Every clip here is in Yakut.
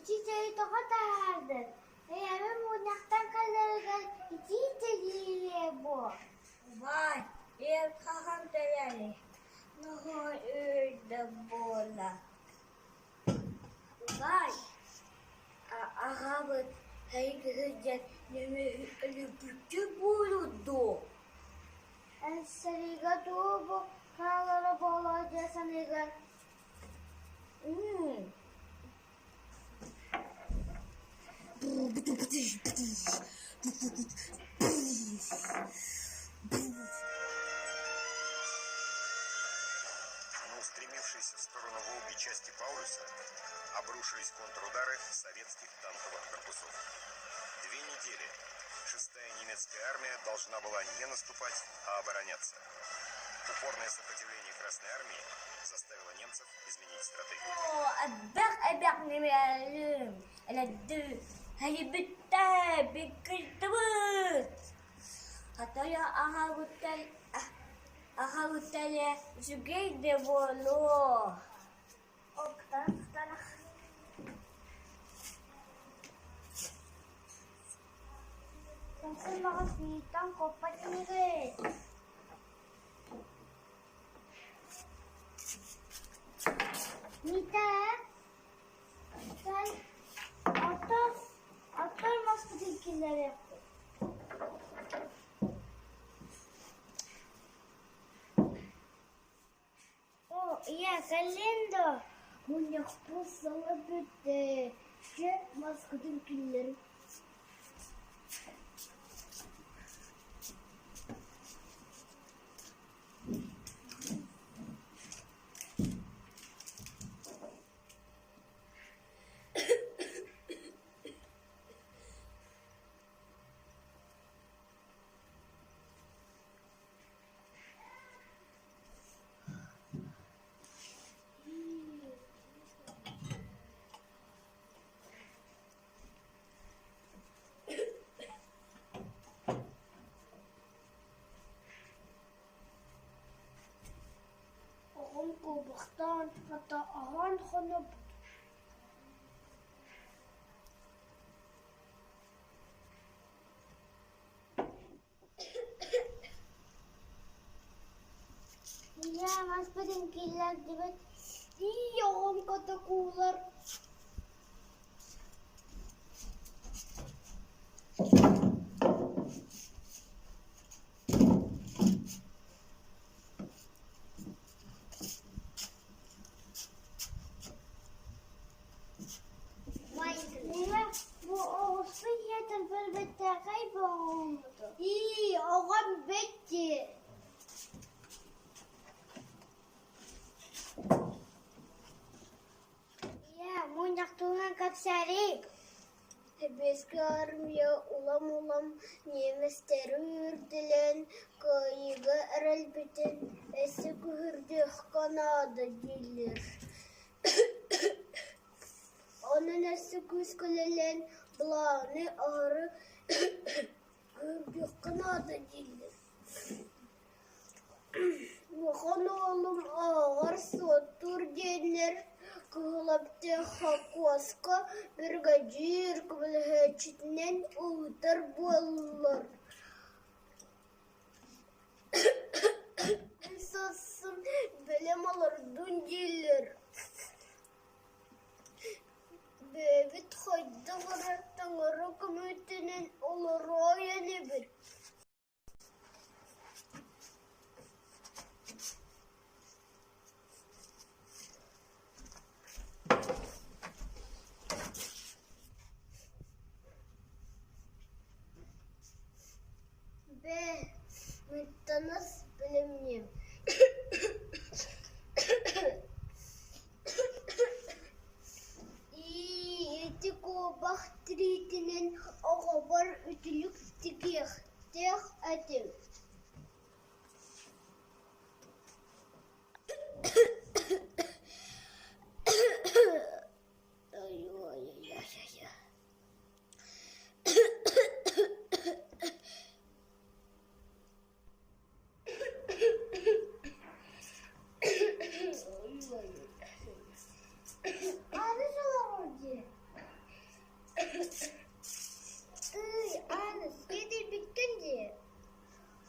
Итии чэйи тоҕо таһаардын? Эйэбин мунньахтан кэлэригэр итии чэйиириэ буо. Убаай, ийэм хаһан кэлэрий? Наһаа үөрдэ буолла. Убаай, аҕабыт эйиги сылдьан нөмүгү өлөрбүччэ буолуо дуо? Эн сэриигэ дуу бу хаалара буолуо дии саныыгын? На устремившиеся в сторону Волги части Паулюса обрушились контрудары советских танковых корпусов. 2 недели шестая немецкая армия должна была не наступать, а обороняться. Упорное сопротивление Красной армии заставило немцев изменить стратегию. Элбэх элбэх нэмэлим, элэдди, хайбиттэ, биккирдибит. Хатайа аһабыттал, аһабыттале үчүгэй да буолуо. Октан Сарсын баҕас биһиттэн хоппот инигит Митээ, оттон оттон маспытын киллэриэхпит Оо, ийээ, кэллиҥ дуо? Мунньахпыт саҥа бүттэ, дьэ маскытын киллэриҥ Оҕом куобахтаан хата аһаан хонобут Ийээ, маспытын киллэрдибит, ии оҕом котокуулар Бу оҕуспут ийэтин көрбөттөөкөй буолбуту. Ии, оҕом бэт дии. Ийээ, мунньахтуунан кэпсээрий. Сэбиэскэй армия улам-улам немецтэри үүрдүлээн кыайыыга эрэлбитин өссө күүһүрдүөххэ наада дииллэр. Онон өссө күүскэ үлэлээн былааны аһары күүһүрдүөххэ наада дииллэр. Улахан уолум ааҕар-суоттуур диэннэр Кыһыл холкуоска биригэдьиир көмөлөһөөччүтүнэн ыытар буоллулар. Сарсын бэлэм олордун дииллэр. Бэйэбит хайдах эрэ таҥара көмөтүнэн олороо инибит. Бээ, мыттанас бэлэмниэм Ии, ити куобах тириитинэн оҕобор үтүлүк тигиэхтээх этим Аны олорор дии. Тыый, Ааныс, киирбиккин дии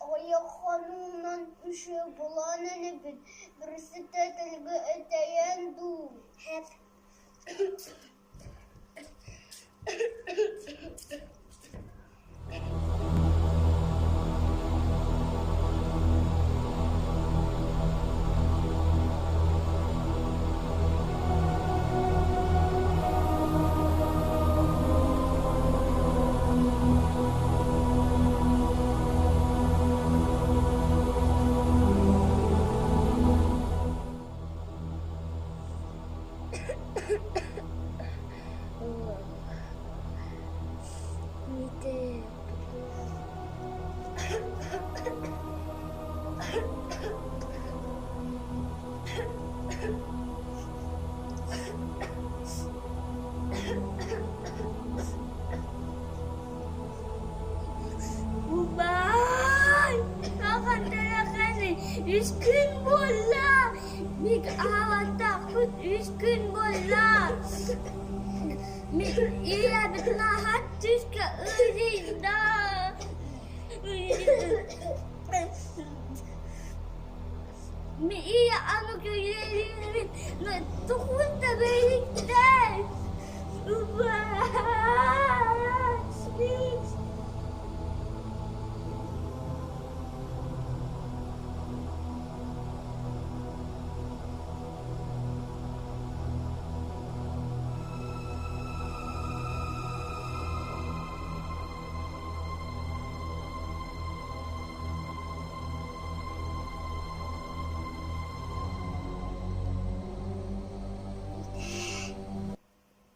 Аҕыйах хонугунан үчүгэй буолан инибин, бэрэссэдээтэлгэ этэйэн дуу Һэп Убаай, аҕам үс күн буолла, мин аһаабатахпын үс күн буолла. Мин ийэбит наһаа түскэ ыарыйда. Мин ийэ аны күлэрин тугун да бэйиттэр. Убаай!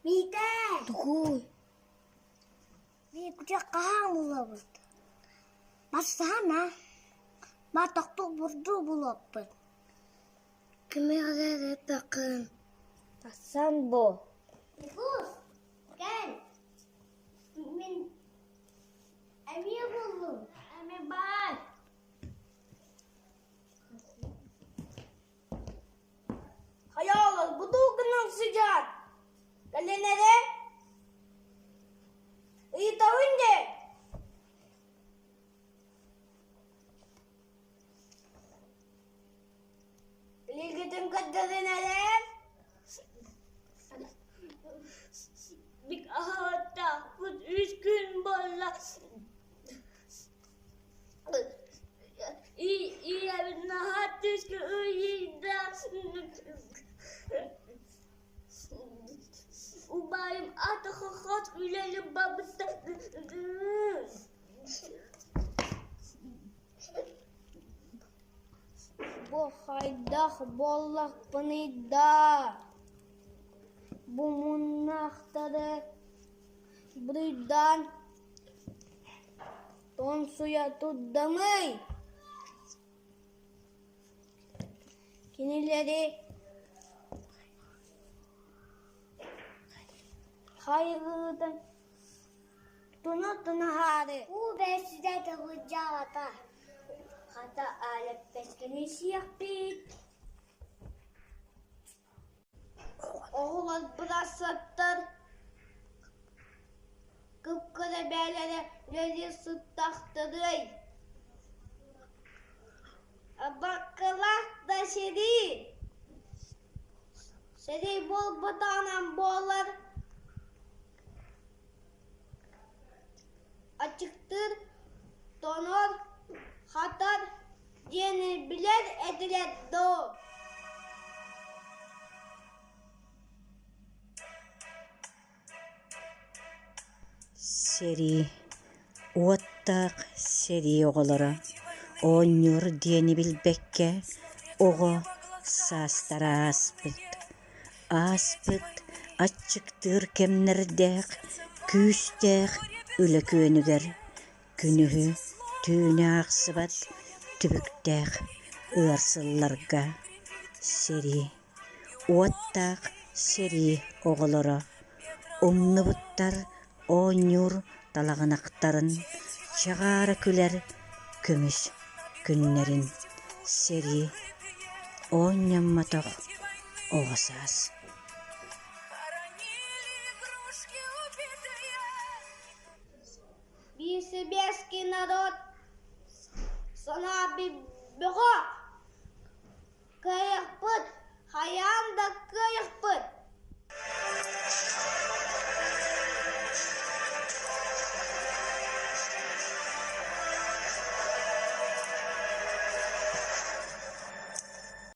Миитээ! Тугуй? Мин күтэх хаһан булабыт? Барсаһан аа, баатахпыт бурдук булуохпут. Кимиэхэ эрэ эппэххин Тахсан бу Ньукуус, кэл, мин эмиэ буллум, эмиэ баар. Хайаалар бутулканан сыдьаан кэлин эрэ ыйытабын дии Илиигитин көрдөрүн эрээр Бик аһаабаттаахпыт үс күн буолла. Ийэбит наһаа түскэ ыйыйда. Убайым атаха хос үлэли барбыта. Бу хайдах буоллахпыный даа, бу мунньахтары буруйдаан тоҥсуйа турдамый Кинилэри хайҕыытын туну-тунаһаары Уу бэйсидэ тылыдьаабата, хата ээлэппэскэни сиэхпит Оҕолор бырахсаттар кып-кыра бэйэлэрэ үлэлии сыттахтарый Абаккалаах да сэрии, сэрии буолбатаҕынан буолар Аччыктыыр, тонор, хатар диэни билэр этилэр дуо Сэрии, уоттаах сэрии оҕолоро оонньуур диэни билбэккэ оҕо саастара ааспыт Ааспыт аччыктыыр кэмнэрдээх, күүстээх үлэ күөнүгэр күнүһү түүнү аахсыбат түбүктээх ыар сылларга сэрии, уоттаах сэрии оҕолоро умнубуттар оонньуур талаҕынахтарын чаҕаара күлэр көмүс күннэрин сэрии оонньоммотох оҕо саас. Биһиги сэбиэскэй норуот санаа бөҕөх, кыайыахпыт, хайаан да кыайыахпыт!